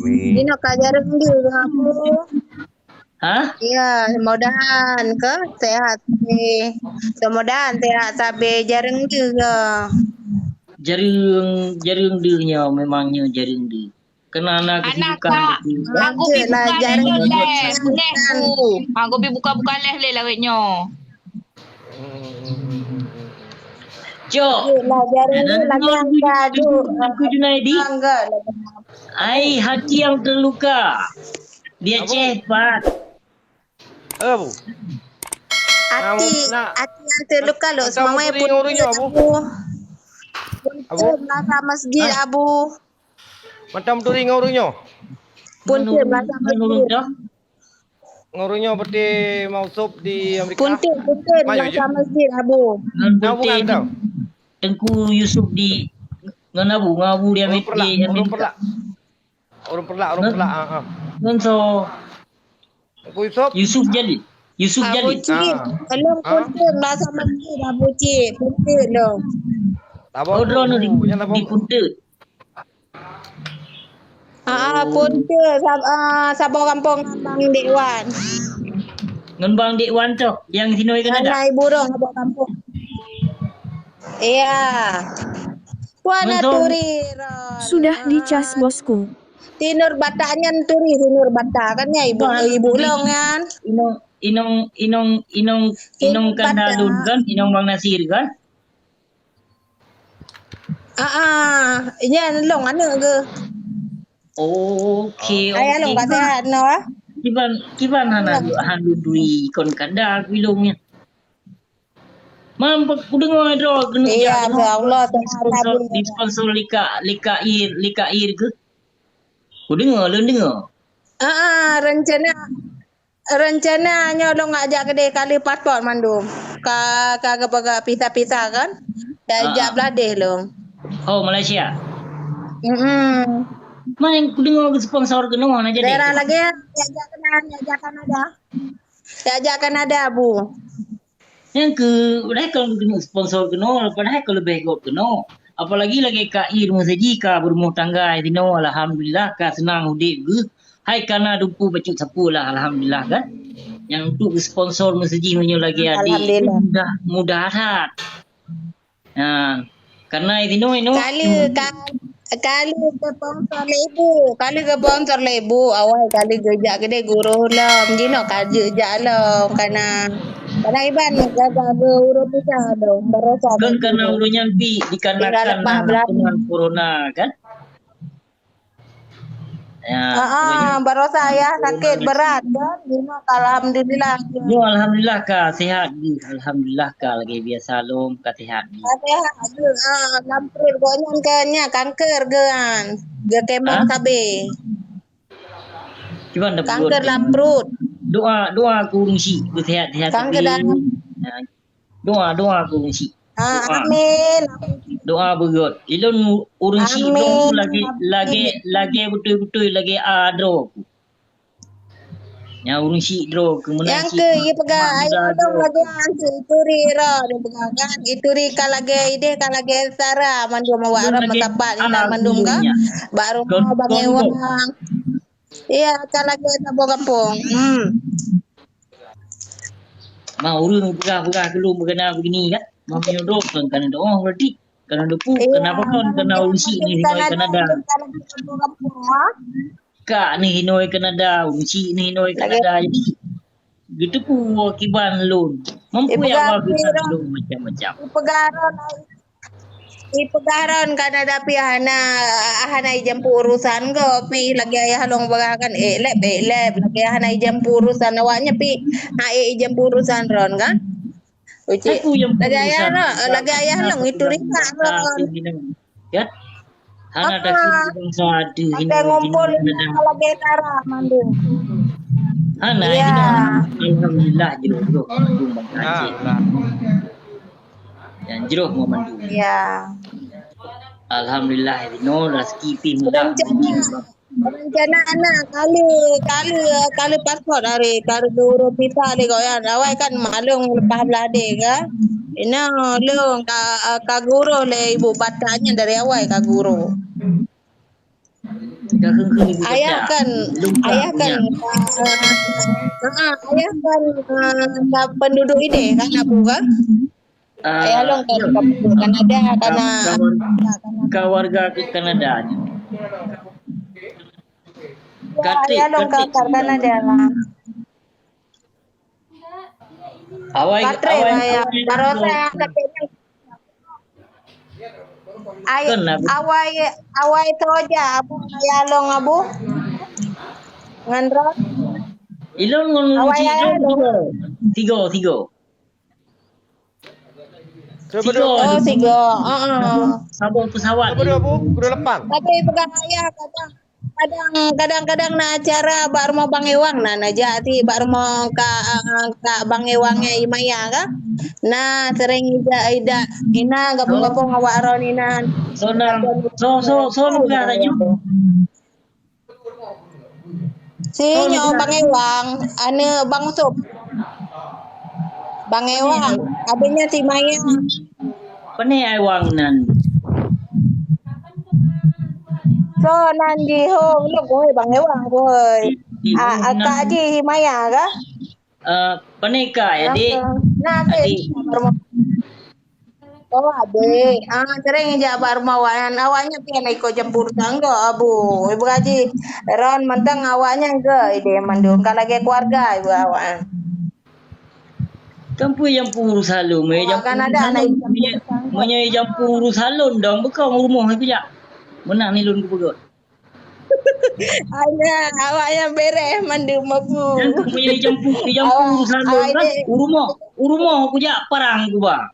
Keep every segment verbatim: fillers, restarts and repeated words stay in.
Amin. Inoe ka jareueng deuh aku. Hah? Ya, mudahan ke sehat sabe. Mudahan sehat sabe jareueng deuh ke. Jareueng, jareueng deuh nyoe memang nyoe jareueng deuh. Keunan na kesibukan betul. Aku pi buka leh nyoe leh, leh bu. Ha, aku pi buka-buka leh lé lawét nyoe. Cok. Lah, jareueng deuh lagi angka deuh. Teungku Junaidi. Ai, hati yang terluka. Di Aceh, Pat. Eh, Bu. Ati, ati nyang teuh luka lôn seumawai pun teuk, Abu. Pun teuk meulasa masjid, Abu. Mantong turi ngon ureueng nyoe. Pun teuk meulasa masjid. Ngon ureueng nyoe berarti mau sub di Amerika. Pun teuk, pun teuk meulasa masjid, Abu. Ngon Abu ngan tau. Teungku Yusuf di, ngon Abu, ngon Abu di Amerika. Ureueng Perlak. Ureueng Perlak, ureueng Perlak, ha, ha. Ngon so. Teungku Yusuf? Yusuf Jalil. Yusuf Jalil. Abu Cik, lôn pun teuk meulasa masjid, Abu Cik. Pun teuk lôn. Oh, droeneuh di, di pun teuk. Ah, pun teuk sab-, ah, saboh gampông ngon Bang Dekwan. Ngon Bang Dekwan toh, nyang sinoe Kanada. Anak ibu dong saboh gampông. Iya. Puan aturi ron. Sudah dicas, bosku. Tinur Batak nyan turi, Tinur Batak kan ya ibu, ibu long kan? Inong, inong, inong, inong, inong kan Dalun kan? Inong Bang Nasir kan? Ah, ah, nyan long aneuk geuh. Oke, oke. Ayah long ka sehat noh. Kiban, kiban hana, hana dui kon kada bilong nyan. Mam, kudeungoe droe keuneuk jak keunoe. Iya, Allah, disponsor, disponsor lika, lika ir, lika ir keuh. Kudeungoe, lôn deungoe. Ah, ah, rencana, rencana nyoe lôn jak keudeh ka lheueh paspot mandum. Ka, ka geupeugah visa-visa kan. Dan jak Bangladesh lôn. Oh, Malaysia. Mm-mm. Man kudeungoe geusponsor keunoe na jadi. Daerah lagèe, jak, jak keunoe, jak Kanada. Jak, jak Kanada, Bu. Nyang keu, padahai kon keuneuk sponsor keunoe, padahai kon leubeh gop keunoe. Apalagi lagèe ka ir meusaji ka beurumoh tangga sinoe, alhamdulillah, ka seunang udép geuh. Hai kana dumpu bacut sapeue lah, alhamdulillah kan. Nyang untuk sponsor meusaji meunyoe lagèe adik, alhamdulillah, mudah, mudah that. Nah, kana sinoe, inoe. Kali ka Ka lheueh geusponsor lé ibu, ka lheueh geusponsor lé ibu, awai ka lheueh geujak keudeh gurôh lom, jinoe ka jeuet jak lom, kana, kana iban gata geu ureueng pisa lom, barosa. Kan kana ureueng nyan pi dikarenakan corona kan? Ya, ah, barosa ayah sakét beurat kan, jinoe alhamdulillah. Nyoe alhamdulillah ka sehat jih, alhamdulillah ka lagèe biasa lom ka sehat jih. Ka sehat jih, ah, lam pruet gobnyan ka nyan kanker geuan, geukemong sabe. Cuman kanker lam pruet. Doa, doa keu ureueng syik beusehat-sehat sabe. Kanker darah. Ya. Doa, doa keu ureueng syik. Ah, amin. Doa beugöt. Ilôn ureueng syik lôn tu lagèe, lagèe, lagèe beutôi-beutôi lagèe a droe ku. Nyang ureueng syik droe keuh meunan. Nyang keu ipeugah ayah lôn lagèe nyan keu ituri droe ipeugah kan. Ituri ka lagèe ideh ka lagèe Sarah mandum awak ram meusapat inan mandum ka. Bak rumoh bangai wang. Iya, ka lagèe saboh gampông. Hmm. Ma ureueng peugah-peugah keu lôn beukeuna begini kan. Ma meunyoe droe kan kana doa berarti. Kana depu, kana pakon, kana ureueng syik ni hinoe Kanada. Kak ni hinoe Kanada, ureueng syik ni hinoe Kanada. Jadi, geuteupeue kiban lôn. Mampu ya Allah kiban lôn macam-macam. Ipeugah ron, ipeugah ron Kanada pih hana, hana ijampu urusan gob pih lagèe ayah lôn peugah kan, eh, leb, eh, leb, lagèe hana ijampu urusan awak nyan pih, ha, eh, ijampu urusan ron kan. Ucik. Lagèe ayah lôn, lagèe ayah lôn, itu ribak lôn. Ya. Hana ada bangsa di hina, ngumpul lagèe tara mandum. Hana, ya. Alhamdulillah, jroh, jroh, mandum bangsa Aceh. Nyang jroh mandum. Ya. Alhamdulillah, inoe rezeki pih mudah. Rencana na, kali, kali, kali paspot hari, kali gurôh visa lé goyang. Awai kan maklum leupah Bangladesh kan. Inoe lôn ka, ka gurôh lé ibu Batak nyan dari awai ka gurôh. Ayah kan, ayah kan, eh, eh, ayah kan, eh, penduduk idéh kan, Abu kan? Ah, ayah lôn kan, iya. Kanada, ka, kana ka warga ke Kanada. Ya, katik, ayah lôn katik ka Kanada. Awai, awai, awai, barosa katik nyan. Ai, awai, awai soja, Abu, ayah lôn, Abu. Ngan droe. Ilôn ngon awai, ayah lôn. Tiga, tiga. Tiga. Oh, tiga. Heeh. Saboh pesawat. Tiga, Abu, kuda lepang. Tapi pegang ayah kadang, kadang, kadang-kadang na acara bak rumoh Bang Ewang na, na jak ti bak rumoh ka, ka Bang Ewang nyang Imaya ka. Na sering ida, ida, ina gabung-gabung awak ron inan. So, na, so, so, so, so, Si nyoe Bang Ewang, aneuk Bang Sop. Bang Ewang, abéh nyan si Maya. Pane Ewang nan? So nan jihong lôn kuhôi Bang Ewang kuhôi. Ah, akak jih Maya kah? Eh, pane ka, adik? Nah, adik. Oh, adik. Ah, sering jak bak rumoh awaknyan. Awaknyan pian ikut campur tangga, Abu. Ibu Haji, ron mantong awaknyan ke ide mandum. Ka lagèe keluarga ibu awaknyan. Kan pui campur salon, meh, awak kan ada anak campur tangga. Meunyoe campur salon dong, bukon rumoh ibu jak. Meunan ni lôn kupeugah. Ada, awaknyan bereh mandum, Abu. Nyan tu meunyoe ijampung, ijampung salon kan, u rumoh, u rumoh kujak parang kuba.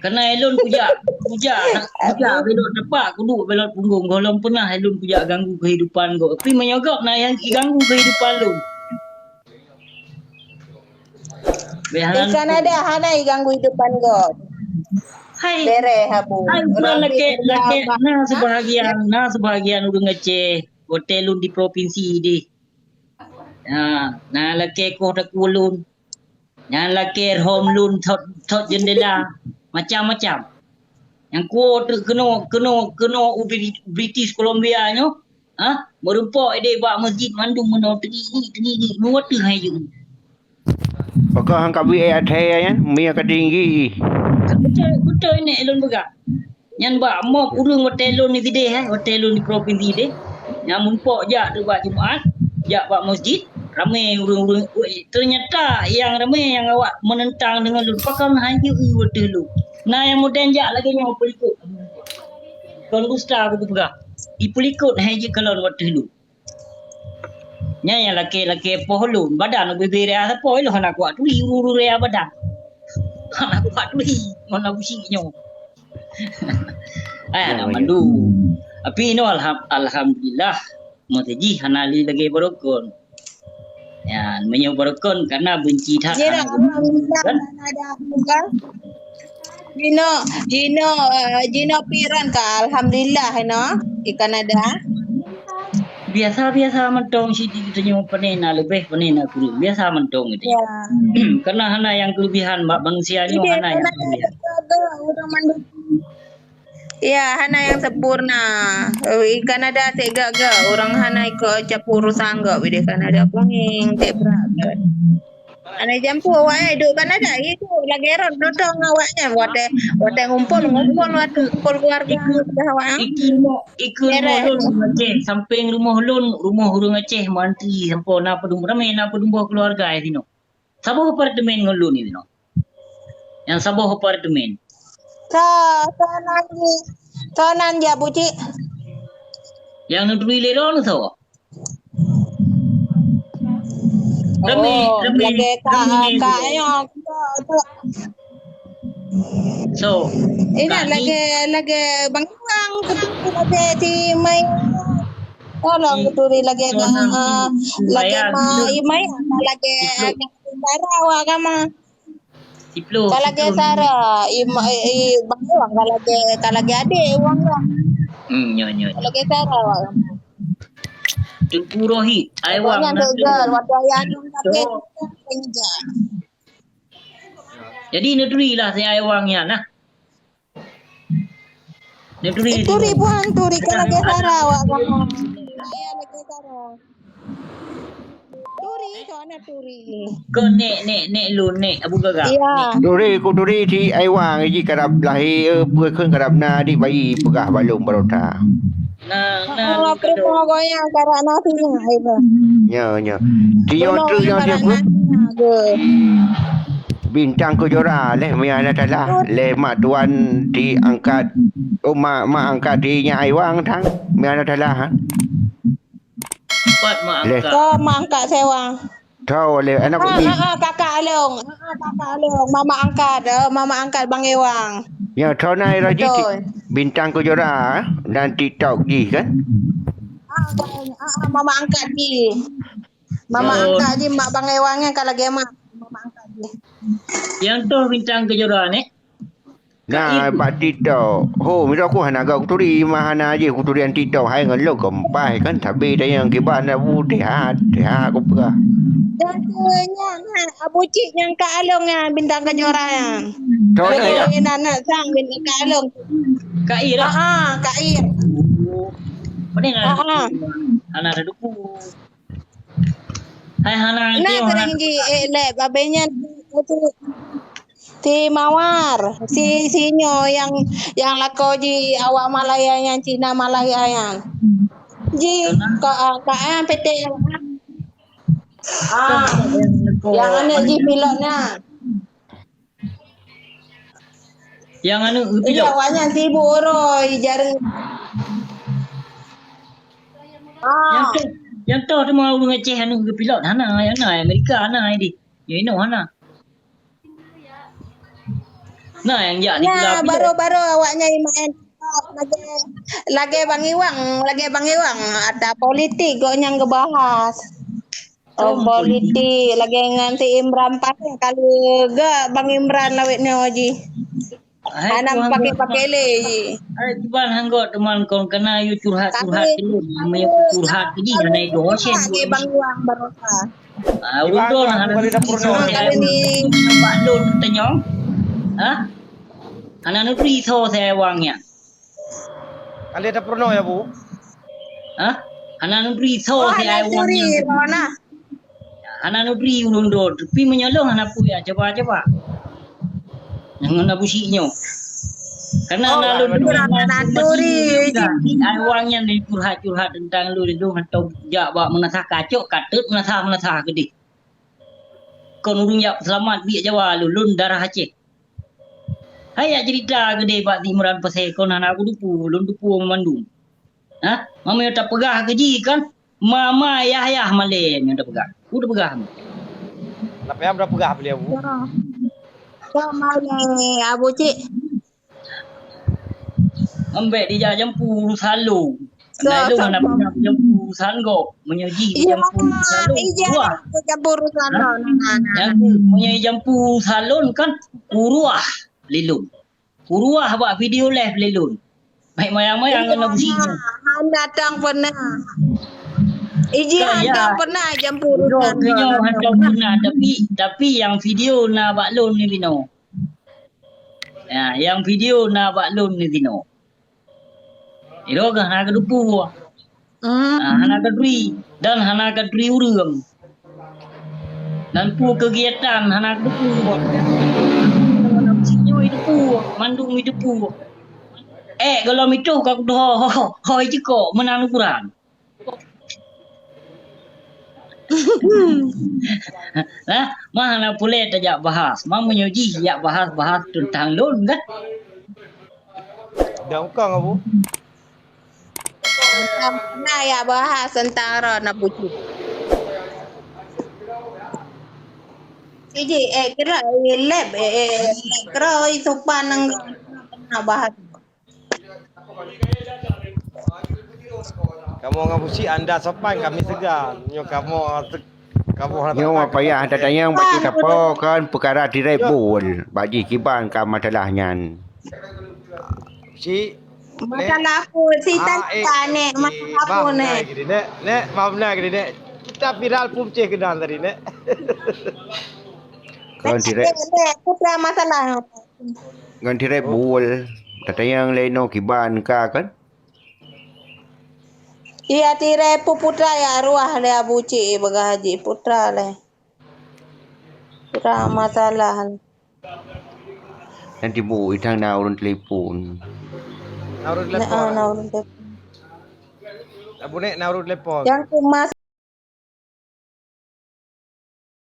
Karena elon kujak, kujak, kujak belot tepak, kuduek belot punggong. Gohlom peunah elon kujak ganggu kehidupan gob. Tapi meunyoe gob na nyang iganggu kehidupan lôn. Ikan ada hana iganggu hidupan gob. Hai. Bereh, Abu. Hai, bukan laki, laki, na sebahagian, na sebahagian ureueng Aceh, hotel lôn di provinsi deh. Ha, na laki koh takue lôn. Nyan laki hom lôn thot, thot jendela. Macam-macam. Nyang kuo teuk keunoe, keunoe, keunoe u Bri-, British Columbia nyoe. Ha? Meurumpok ideh bak masjid mandum meunoe teungiek-ngiek, teungiek-ngiek. Meuwateuh hai jeuet. Pakon han kabi ayat hai nyan, mie ka tinggi. Beutôi, beutôi nèk lôn peugah. Nyan bak mob ureueng watèe lôn di sideh, eh, watèe lôn di provinsi deh. Nyang mumpok jak tu bak Jumat, jak bak masjid, ramé ureueng-ureueng. Weh, ternyata nyang ramé nyang awak menentang deungon lôn. Pakon han jeuet watèe lôn. Na nyang modern jak lagèe nyoe peulikot. Kon dusta aku peugah. Ipeulikot hai jeuet kalon watèe lôn. Nyan nyang lakèe-lakèe poh lôn, badan ubé-bé raya sapo, ilôn hana kuat tuli uru-uru raya badan. Hana kuat tuli, ngon Abu Syik nyoe. Ai, hana mandum. Tapi inoe alham-, alhamdulillah, meuteujih hana lé lagèe barokon. Nyan, meunyoe barokon, karena benci that. Jinoe, hana alhamdulillah, kan? Hana ada apa-apa. Jinoe, jinoe, eh, jinoe piran ka, alhamdulillah, inoe, di Kanada. Biasa-biasa mantong siti geutanyoe, pane na leubeh, pane na kureueng. Biasa mantong geutanyoe. Ya. Karena hana nyang kelebihan, bak manusia nyoe hana nyang kelebihan. Ya, hana nyang sempurna. Eh, di Kanada cit gak-gak, ureueng hana ikot campur urusan gak, di Kanada kuning, cit brat. Hana jampu awak, eh, duek Kanada, itu lagèe rot nonton awaknyan. Watèe, watèe ngumpul, ngumpul, watèe kumpul keluarga, ikut, ikut mo-, ikut mo lôn Aceh, sampéng rumoh lôn, rumoh ureueng Aceh, mantri, sampoe na peudum-, ramé na peudumboh keluarga di sinoe. Saboh apartemen ngon lôn di sinoe. Nyang saboh apartemen. Ka, ka nan ji, ka nan ji, Abu Cik. Nyang neuturi lé droeneuh soe? Ramé, oh, ramé, lagèe ka, ramé ka, lé. Ayo, ka, ka. So, inan ka lagèe, lagèe Bang Iwang, lagèe si Mai. Tolong i-, turi lagèe ka, ah, lagèe ma, i Mai, lagèe, lagèe Sarah awak ka ma. Siploh, ka lagèe siploh. Sarah, i, i, i Bang Iwang ka lagèe, ka lagèe adék Iwang ka. Hmm, nyo, nyo, nyo. Ka lagèe Sarah awak ka ma. Teungku Rohit, ai Wang, na teungku. Waktu ayah anum sakit, so, jadi neuturi lah si ai Wang nyan nah. Nek Turi, Turi bukan Turi, kan lagèe Sarah awak kamoe. Saya lagèe Sarah. Turi, soalnya Turi. Keu nek, nek, nek lôn, nek Abu Gaga. Iya. Nek. Turi, ku Turi si Aiwang, jih karab lahé, eh, peue kheun karab na adik bayi peugah bak lôn baroe that. Nah, nah, oh, peurumoh goyang karab na singa, Aiwang. Ya, ya. Di nyoe tu nyang karab na singa, ke. Bintang Kejora leh, mia na talah. Leh mak tuan diangkat. Oh, mak, mak angkat di nyak Aiwang tang. Mia na talah, ha? Pat mak angkat. Leh. Ka mak angkat sewang. Tho leh, anak ah, ah, ah, kakak Along. Ah, ah, kakak Along. Mama angkat. Oh, mama angkat Bang Ewang. Ya, tho na Raji. Betul. Bintang Kejora, eh, dan TikTok jih kan? Ah, ah, ah, mama angkat jih. Mama angkat jih, mak Bang Ewang kan lagèe mak. Mama angkat jih. Yang tu Bintang Kejora ni. Nah, bak TikTok. Ho, mira ku hana gak kuturi, mah hana aja kuturi an TikTok. Hai ngon lôn kempai kan, tapi tanya kiban dah bu, tehat, tehat ku peugah. Dan tu nyan, ha, Abu Cik nyang ka Along nyan, Bintang Kejora nyan. Tahu tak ya? Nak, nak sang Bintang ka Along. Kak Ir lah. Ha, Kak Ir. Mana nak ada duku? Hana ada duku. Hai hana. Nah, kering ji, eh, lep, abis nyan. Si Mawar, si, si nyoe nyang, nyang lakoe ji awak Malaya nyan, Cina Malaya nyan. Ji, ka, ka, ah, P T. Ah, nyang aneuk ji pilot nyan. Nyang aneuk pilot. Iya, awak nyan sibuk uroi jareung. Ah. Nyang toh, nyang toh teuma ureueng Aceh aneuk pilot hana, hana Amerika hana di. Nyang inoe hana. Nah, nyang jak di. Nah, baru-baru awak nyan main TikTok lagèe, lagèe Bang Iwang, lagèe Bang Iwang ada politik gobnyan ngebahas. Oh, politik lagèe ngon si Imran Pakai kali gak Bang Imran lawét nyoe ji. Hana pakai-pakai lé ji. Hai kiban hanggot teuma kon kana yue curhat-curhat dulu. Meunyoe curhat ji hana itu hosen. Bang Iwang barosa. Ah, ulôn hana bak lôn tanyong. Hah? Hana neuturi tho saya wang nyan. Kali ada pernah ya, Bu? Hah? Hana neuturi tho saya wang nyan. Hana neuturi ulôn dot, tapi meunyoe lôn hana peue ya, coba-coba. Nyang na busi nyoe. Karena na lôn deungoe hana turi. Ai wang nyan curhat-curhat tentang lôn, lôn hantom jak bak meunasah kacok, ka teut meunasah-meunasah keudeh. Kon ureueng jak seulamat biek Jawa lôn, lôn darah Aceh. Hai jak cerita keudeh bak Imran Pasé kon hana kuteupeue, lôn teupeue mandum. Hah? Mama nyang tapeugah keu ji kan? Mama yah-yah malèe nyang tapeugah. Ku tapeugah. Kenapa yang udah peugah beliau, Bu? Ya. Ya, malèe, Abu Cik. Ambek dijak jampu urusan lu. Nah, lu mana punya jampu urusan kok. Menyuji jampu urusan lu. Iya, wah. Jampu urusan lu. Nah, nah, nah. Yang menyuji jampu urusan lu kan uruah lilun. Uruah bak video live lé lôn. Baik mayang-mayang ngon Abu Syiek. Hana tang pernah. Iji hana tang pernah jampu urusan. Nyoe hana tang pernah, tapi, tapi yang video na bak lôn ni binoe. Ya, yang video na bak lôn ni binoe. Iro ka hana keudeupu. Ah, hana katuri dan hana katuri ureueng. Dan peue kegiatan hana katuri. Sinyoe ideupu, mandum ideupu. Eh, gohlom itoh ka kudoh ho, ho, ho, ijikok meunan ukuran. Nah, ma hana pulé tajak bahas. Ma meunyoe jih jak bahas-bahas teuntang lôn kan? Dah ukang, Abu. Teuntang pernah ya bahas teuntang ron Abu Cik. Iji, eh, kira, eh, lab, eh, eh, lab kira, eh, sopan nang pernah bahas. Kamoe ngon Abu Syiek anda sopan, kami segan. Nyoe kamoe, kamoe hana. Nyoe payah tatanyong bak cit sapo kan peukara tirek bul. Bak jih kiban ka masalah nyan. Syiek. Masalah apa? Si tanya, Nek, masalah apa, Nek? Nek, Nek, maaf, Nek, Nek. Kita viral pun ceh kenal tadi, Nek. Kon tirek. Nek, Nek, apa masalah? Ngon tirek bul. Tatanyong lé inoe kiban ka kan? Iya, tirée pu putra ya arwah lé Abu Cik bagah haji putra lé. Putra masalah. Nanti bu itang na ureuëng telepon. Na ureuëng telepon. Nah, na ureuëng telepon. Abu Nek na ureuëng telepon. Yang ku mas